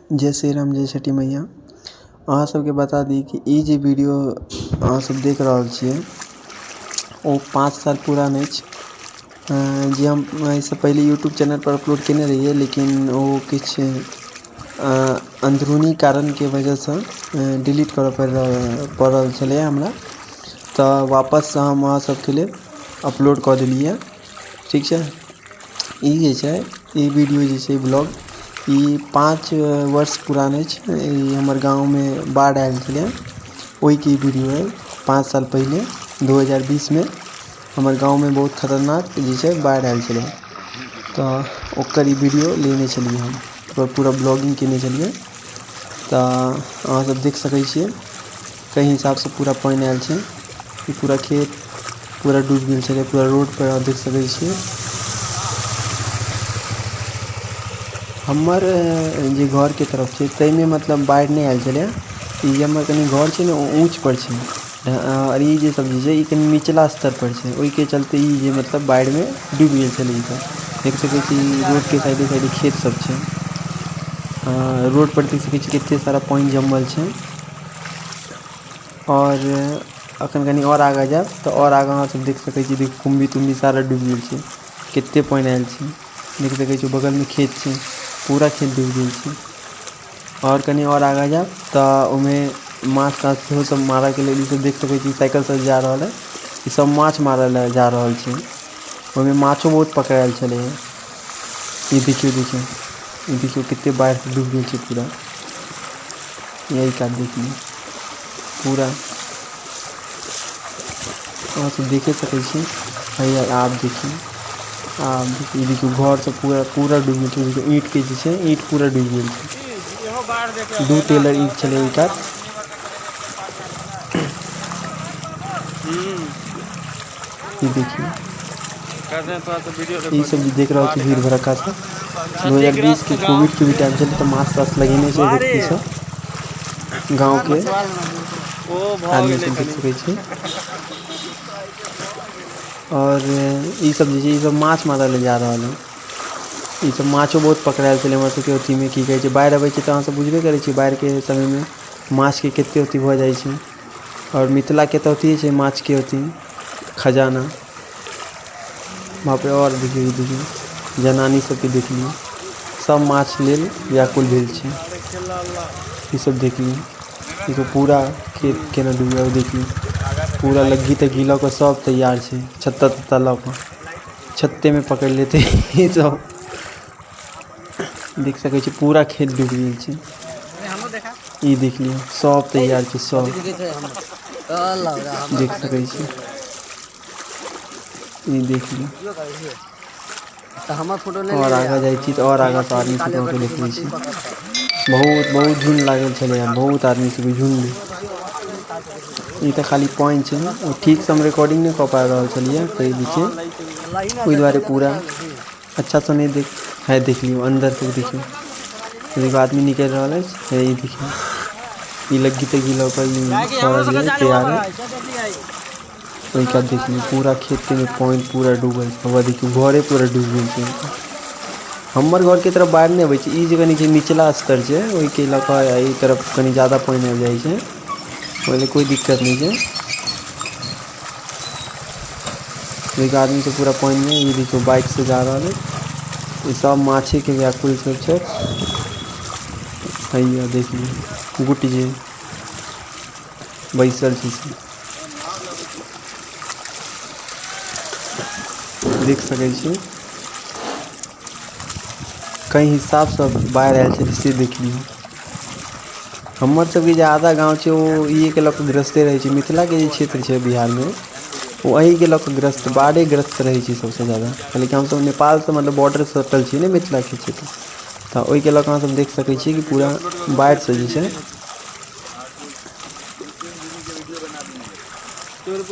जय श्री राम, जय छठी मैया। अहाँ सबके बता दी कि ई जे वीडियो अहाँ सब देख रहल छियै ओ 5 साल पुरान अछि, जे हम एहिसँ पहिले यूट्यूब चैनलपर अपलोड केने रहियै, लेकिन ओ किछु अन्दरूनी कारणके वजहसँ डिलीट करऽ पड़ल छलैए हमरा। तऽ वापससँ हम अहाँ सबके लेल अपलोड कऽ देलियै। ठीक छै, ई जे छै ई वीडियो जे छै ब्लॉग ई 5 वर्ष पुरान अछि। ई हमर गाँवमे बाढ़ि आयल छलै ओहिके ई वीडियो अइ। 5 साल पहिले 2020मे हमर गाँवमे बहुत खतरनाक जे छै बाढ़ि आयल छलै, तऽ ओकर ई वीडियो लेने छलियै हम, ओकर पूरा ब्लॉगिंग केने छलियै। तऽ अहाँ सब देख सकै छियै कई हिसाबसँ पूरा पानि आयल छै। ई पूरा खेत पूरा डूबि गेल छलै, पूरा रोड पर अहाँ देख सकै छियै। हमर जे घरके तरफ छै ताहिमे मतलब बाढ़ि नहि आयल छलै। ई हमर कनि घर छै ने ओ ऊँच पर छै, आओर ई जे सब जे छै ई कनि निचला स्तर पर छै, ओहिके चलते ई जे मतलब बाढ़िमे डूबि गेल छलै। ई सब देख सकै छी, रोडके साइडे साइडे खेत सब छै। रोड पर देख सकै छी कते सारा पानि जमल छै। आओर अखन कनि आओर आगाँ जायब तऽ आओर आगाँ अहाँ सब देख सकै छी, देख कुम्भी तुम्भी सारा डूबि गेल छै, कते पानि आयल छै। देख सकै छी बगलमे खेत छै, पूरा खेत डूबि गेल छै। आओर कनि आओर आगाँ जायब तऽ ओहिमे माछ ताछ सेहो सब मारऽके लेल ई सब देख सकै छी, साइकिल सब जा रहल है, ई सब माछ मारऽ लए जा रहल छै। ओहिमे माछो बहुत पकड़ायल छलै। ई देखियौ, देखियौ, ई देखियौ कते बाढ़ि से डूबि गेल छै पूरा। यही कात देखियौ पूरा अहाँ सब देखे सकै छी। हैया आब देखियौ, आब देखियौ, ई देखियौ घर सब पूरा पूरा डूबि गेल छै। देखियौ ईंट के जे छै ईंट पूरा डूबि गेल छै। 2 टेलर ईंट छलै ई कात। ई देखियौ, ई सब जे देख रहल छी भीड़ भड़क्का सब 2020 के कोविड के भी टाइम छलै तऽ मास्क तास्क लगेने छै व्यक्ति सब, गाँव के आदमी सब देख सकै छी। और ई सब जे छै ई सब माछ मारय लए जा रहल है। ई सब माछो बहुत पकड़ायल छलै हमर सबके अथीमे, की कहै छै बाढ़ि अबै छै तऽ अहाँ सब बुझबे करै छी बाढ़िके समयमे माछके कते अथी भऽ जाइ छै। आओर मिथिलाके तऽ अथिये छै माछके अथी खजाना। बाप रे, आओर देखियौ, ई देखियौ जनानी सबके देख लियौ, सब माछ लेल व्याकुल भेल छै। ई सब देख लियौ, देखियौ पूरा खेत केना डूबि गेल, देख लियौ पूरा लग्गी तग्गी लऽ कऽ सब तैयार छै, छत्ता तत्ता लऽ कऽ छत्तेमे पकड़ि लेतै ई सब। देख सकै छी पूरा खेत डूबि गेल छै। ई देख लियौ सब तैयार छै, सब देख सकै छी। ई देख लियौ, आओर आगाँ जाइ छी तऽ आओर आगाँ से आदमी सबके अहाँके देखबै छी। बहुत बहुत झुण्ड लागल छलै, बहुत आदमी सबके झुण्ड। ई तऽ खाली पानि छै, ओ ठीकसँ हम रिकॉर्डिंग नहि कऽ पाबि रहल छलियै ताहि बीचे, ओहि दुआरे पूरा अच्छासँ नहि देख है। देख लियौ अन्दर तक देखियौ, देखियौ आदमी निकलि रहल अछि। हे ई देखियौ, ई लग्गी तग्गी लऽ कऽ ई छौड़ा जे है तैयार है। ओहि कात देख लियौ पूरा खेतमे पानि पूरा डूबल छै। हौवा देखियौ घरे पूरा डूबि गेल छै। हमर घरके तरफ बाढ़ि नहि अबै छै, ई जे कनि छै निचला स्तर छै ओहिके लऽ कऽ एहि तरफ कनि ज्यादा पानि आबि जाइ छै, ओहि लए कोइ दिक्कत नहि छै। देखियौ आदमी सब पूरा पानिमे, ई देखियौ बाइक से जा रहल है। ई सब माछेके व्याकुल सब छै। हैया देख लियौ गुट जे बैसल छै से देख सकै छी। कई हिसाबसँ बाढ़ि आयल छलै से देख लियौ। हमर सबके जे आधा गाँव छै ओ इएहके लऽ कऽ ग्रस्ते रहै छै। मिथिलाके जे क्षेत्र छै बिहारमे ओ एहिके लऽ कऽ ग्रस्त, बाढ़े ग्रस्त रहै छै सबसँ ज्यादा। लेकिन हमसब नेपालसँ मतलब बॉर्डर सटल छी ने मिथिलाके क्षेत्र, तऽ ओहिके लऽ कऽ अहाँ सब देख सकै छी कि पूरा बाढ़िसँ जे छै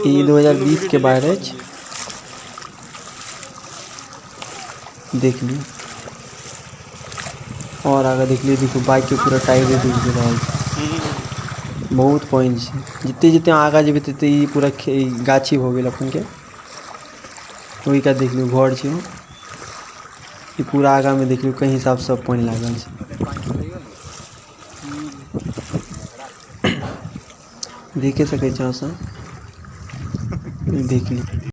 ई 2020 के बाढ़ि अछि। देख लियौ आओर आगाँ देख लियौ, देखियौ बाइकके पूरा टायरे डूबि रहल छै। बहुत पानि छै, जते जते आगाँ जेबै तते ई पूरा गाछी भऽ गेल अपनके। ओहि कात देख लियौ घर छै, ई पूरा आगाँमे देख लियौ कई हिसाबसँ पानि लागल छै। देखे सकै छी अहाँ सब, देख ली।